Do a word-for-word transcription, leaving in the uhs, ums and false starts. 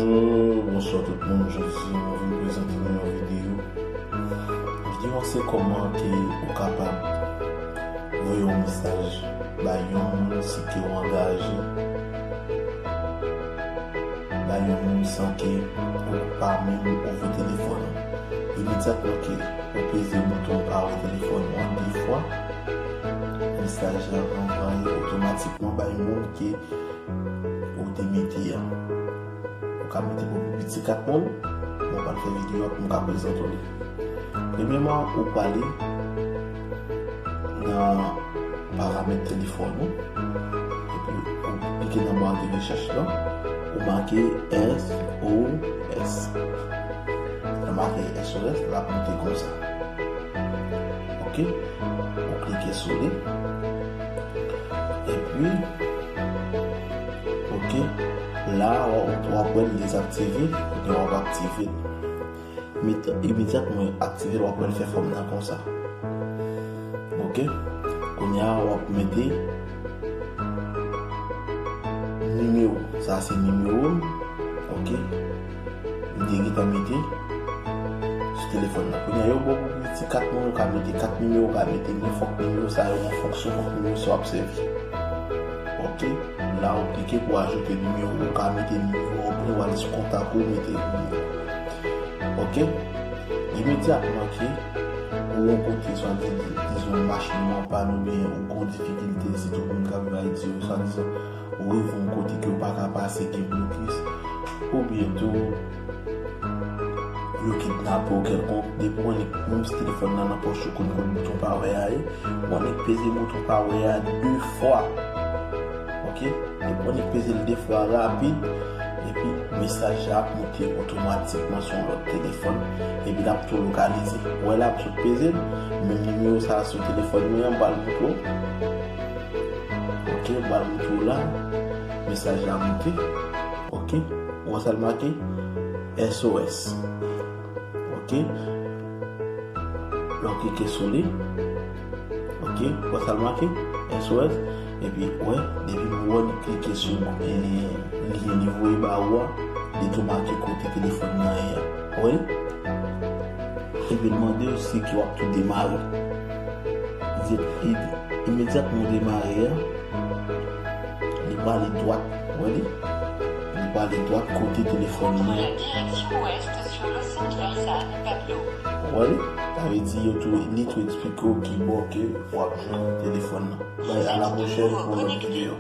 Hello, bonswa tout moun. Jodi a, mwen vin prezante nou yon videyo. Videyo a se kòman ke ou kapab voye yon mesaj bay yon moun si ke w angaje bay yon moun san ke ou pa menm ouvri telefòn ou. Imedyatman ke ou peze bouton pa ouvri telefòn ou an de fwa, mesaj la ranvwaye otomatikman bay moun ke ou te mete a. Ou ka mete pou pi piti kat moun, mwen pral fè videyo a pou m ka prezante w li. Premyèman, ou prale nan paramèt telefòn ou, epi ou klike nan ba de rechèch lan, ou make S O S. Lè w make S O S, l ap moute konsa. Ok? Ou klike sou li. Epi, ok, la, w ap wè l dezaktive, kounye a w ap aktive l. Met, imedyatman w aktive l, w ap wè l fè fòm nan konsa. Ok? Kounye a, w ap mete nimewo. Sa se nimewo m. Ok? M te gentan mete sou telefòn nan. Kounye a, yo ba w pou piti kat moun, ou ka mete kat nimewo, ou ka mete, men fòk nimewo sa yo gen fonksyon, fòk nimewo sa w ap sèvi. Ok? La, ou klike pou ajoute nimewo, ou ka mete nimewo, oubyen w al sou kontak ou, mete nimewo. Ok? Imedyatman ke ou yon kote, swa di, dizon, machin nan an pàn oubyen ou gen yon difikilte, sitou moun k ap viv Ayiti yo, swa dizon, ou rive yon kote ke ou pa ka pase, gen blokis, oubyen tou, yo kidnape w kèlkonk, depi w annik, menm si telefòn nan nan pòch ou, konn kot bouton power a ye, w annik peze bouton power a de fwa. Ok? Depi w annik peze l de fwa rapid, epi mesaj la ap moute otomatikman sou yon lòt telefòn, epi l ap tou lokalize. Ou wè la, m sot peze l, menm nimewo sa a sou telefòn mwen an, m pral montre w. Ok, m pral montre w la, mesaj la moute. Ok, ou wè sa l make? S O S. Ok, lè w klike sou li, ok, ou wè sa l make? S O S. Epi, ou wè, depi m wè li klike sou, eh, lyen li voye ba ou a, li tou make kote telefòn nan ye a. Ou wè? Epi l mande w si ke w ap tou demare. Li di, li, imedyatman w demare a, li prale dwat, ou wè li? Li prale dwat kote telefòn nan. Direction ouest sur Los Angeles San Pablo. Ou wè li? Sa vle di yo tou, li tou eksplike w ki bò ke w ap jwenn telefòn nan. Bay, a la pwochèn pou yon lòt videyo.